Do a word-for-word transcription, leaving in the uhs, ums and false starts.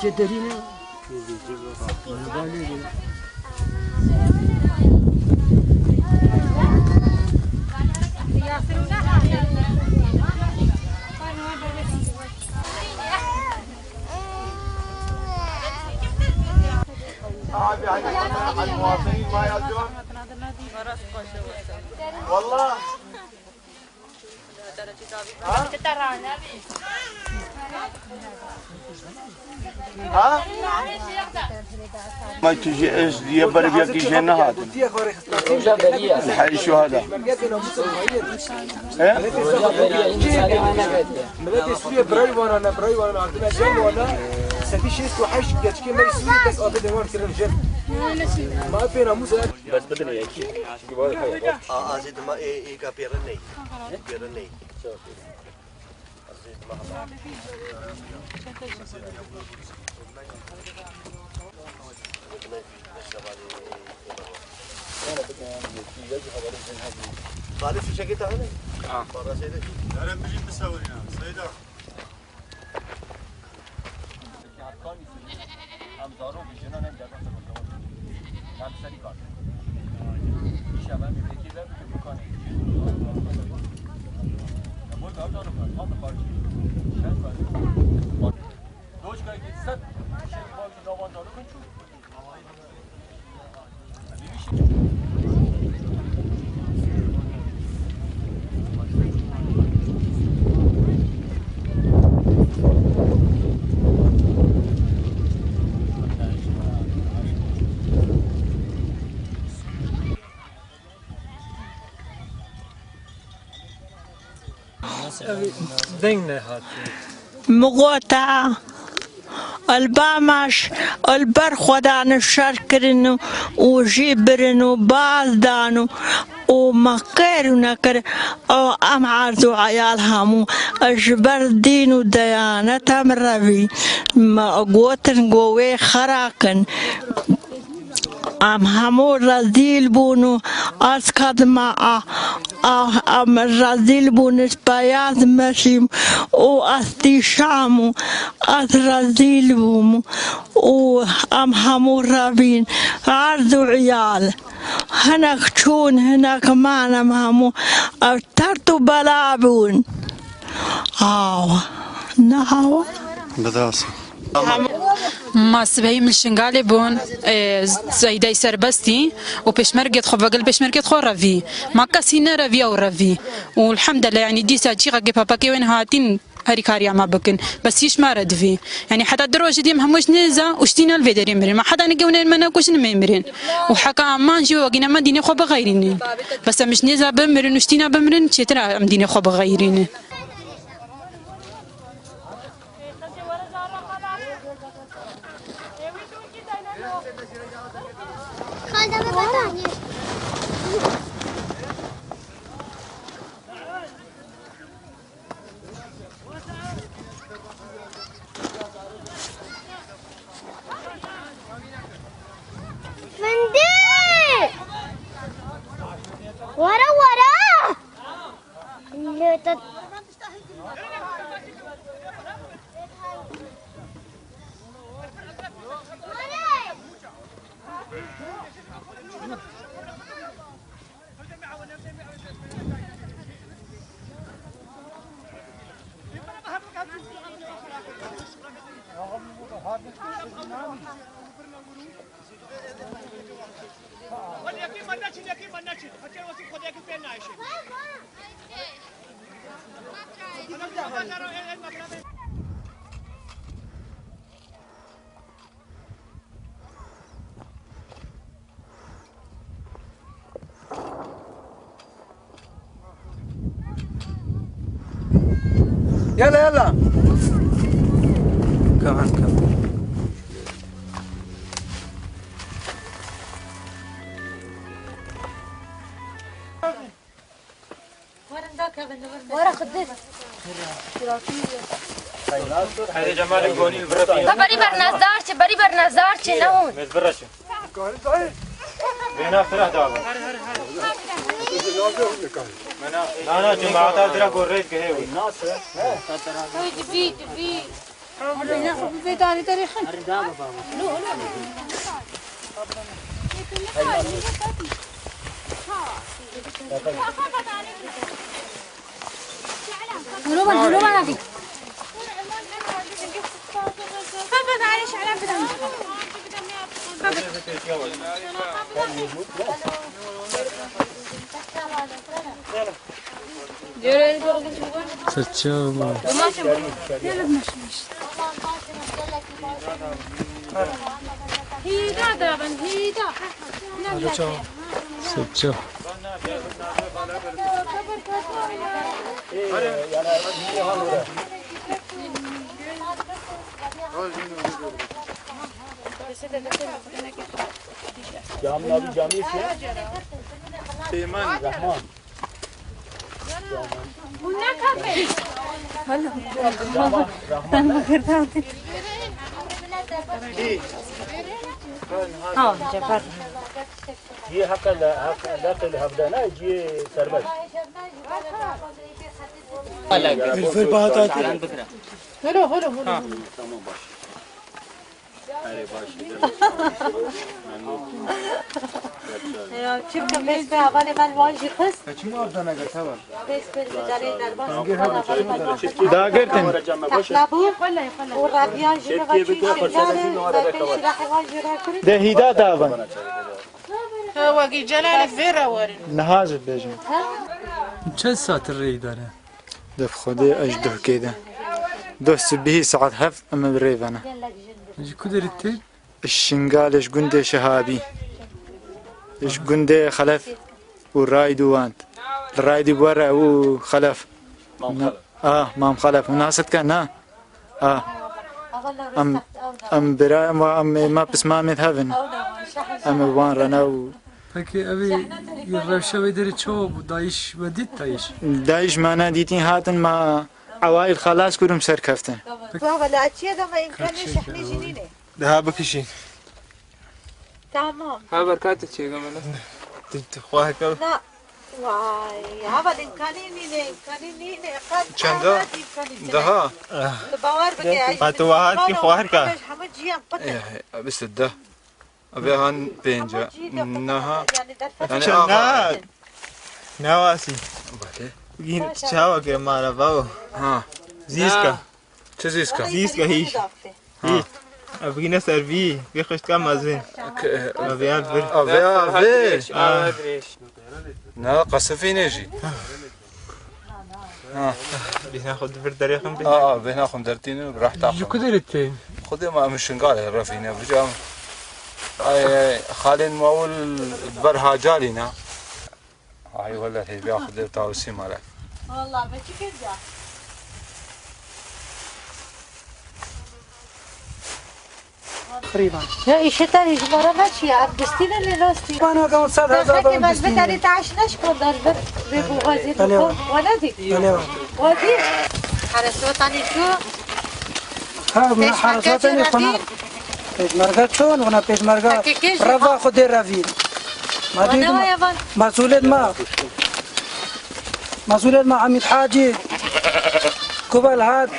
Çeterîne. Abi, hani, hani muwafiqî ma ya. Wallah. Ha? Ma tu jî ez diye ber viyakî jê nehatin. Roja berî ye. Hey şuhada. He? Roja berî ye, însanê me nebête. Miletê Sûriyê birayê wana ne, birayê wana ne, hatine cem wana. Sedî şêst û heşt geçikê me yê Sûriyê kes avê dewan kirin jin. Ma pê namûs e. Bes bidin yekî. Çünkü var ya. A, azê dima ê, ê ka pêrin ney. Pêrin ney. Xalid, fişekê te hene? Ha. Para şeyde. Yarın bir şey mi savun ya? Seyda. Em zarok û jinan em derbas dikin. Em serî kar. Îşev em ê pêkê ve bikin bikanê. Em wek ev zarok em tam diparçî. Şen kar. Doçka gitse, şey, bak, davan zarok çû. Deng nehat. Min gota, Elbamaş, el ber xwe dan şer kirin û jî birin û baz dan û, û me kir û nekir, û em erd û eyal hemû ji ber dîn û deyaneta min revî me gotin ku wê xera kin. Em hemû rezîl bûn û ez kadima a, a, em rezîl bûn, ez beyaz meşîm û ez tîşam û ez rezîl bûm û em hemû revîn, erd û iyal. Hinek çûn, hinek man, em hemû ev tert û bela bûn. Awa. Ne awa. Bi dest. Ma sibehî min Şingalê bûn, e, zeydey serbestî û pêşmergêt xwe, vegel pêşmergêt xwe revî. Ma kesî nerevî ew revî. Û elhamdulillah, yanî dîsa çîqekê papakê wên hatîn herî kariya me bikin. Bes hîç me re divî. Yanî heta di rojê dî em hemû ji nêza û ji tîna li vê derê mirin. Me heta nigewnerin me nekuşin mê mirin. Û heka eman jî wegîne me dînê xwe bixeyrînin. Bes em ji nêza bimirin û ji tîna bimirin çêtir e em dînê xwe bixeyrînin. Fındık! Were were! Lê te Yalla, yalla. Come on, come on. Were xwe dir. Heyri Cemal'in gonî li vir re. Te berî bernazdar çi, berî bernazdar çi, ne hûn? Mêz vir re çi. Bêna fireh da. Na, na, cemaata dira gorrêt gehê wî. Wî dibî, dibî. Serçe baba. Hîda da bin, hîda. Serçe. Camî, abi camî ki. Peyman. Rahman. Rahman. Tamam, Cefer. Cihê heqe li, heq, leqê li hevdana, cihê serbest. Elfê Bahat hatî. Holo, holo, holo. Ya, çimkî pês pê hevalê me li wan jî xist. Pês pê li carê derbas. Dagirtin. Texla bû. Û Rebiya jî li va çû şingalê, me pê şirahê wan jî rakirin. De hîda davan. Ha, wekî Celalê vê re werin. Niha jî bêjin. Çend saetir rê îdare? Def Xwedê ez ji duhkê de. Duh sibihî saet heft em bi rê ve ne. Ji ku derê tê? Ji Şingalê, ji gundê Şehabî. Ji gundê Xelef û Raydû wand. Li Raydî bi we re û Xelef. Mam Na-, Xelef. Ah, Mam Xelef. Hûn nas dikin, na? Ah. Em, em bira, em, em, em pismamê hev in. Em ê wan re ne û Peki, ev ê rewşa wê derê çawa bû? Dayîş we dît, dayîş? Dayîş me nedîtîn, hatin me ewayil xelas kirin, ser keftin. Baba, la çiye de me îmkanê şehnê jî nîne. Daha bikişîn. Tamam. Ha, berkat çêke me ne. Tu, tu xwe heke. Na, vay, hava îmkanê nîne, îmkanê nîne. Qet Çenda? Ahmet îmkanê çêke. Daha? Li bawer bike, ay, Ha, tu wahat ki xwe heke. Hemû ciyan qut. Eh, biste deh. Abi han pênce. Niha. Yani derfet. Yani Çend aha. Ne? Ne wasî? Bale. Gîn çawa ke mara bawo. Ha. Zîska. Çi zîska? Zîska hîş. Hî. Ev gîne ser vî. Vî xiştka mezin. Ke-, Ev ya vir. Ave, ave. Ave dirêj. Na, qasifî ne jî. Ha. Bêhna xwe di vir derê xim bê. Aa, bêhna xwe dertînin, rehta xwe. Ji ku derê tê? Xwedê ma em Şingalê revîne, vîca em. Ay, ay, xalên ma û li ber Hacalî ne. Ay, wele hêviya Xwedê tawsî ma re. Wallah, be çi kêja. Qirîban. Ya îşê te jî ji me re neçiye, em giştî ne lê lostî. Bana da olsa da Derfetê zaten me giştî. Bi derê te eş neşkon der vir vê boxazê Belê bixwe. Wa. Wa nedî? Belê wa. Wa dî? Heresotanî tu. Ha, buna Pêşmerge heresotanî jî xuna. Revî. Pêşmerge çon, buna pêşmerge. Peki, kê jî Reva ha? Xwedê revî. Ma Wa dî ne ma-, wa ya van? Mesûlêt ma. Mesûlêt ma Hamîd Hacî. Kubel hat.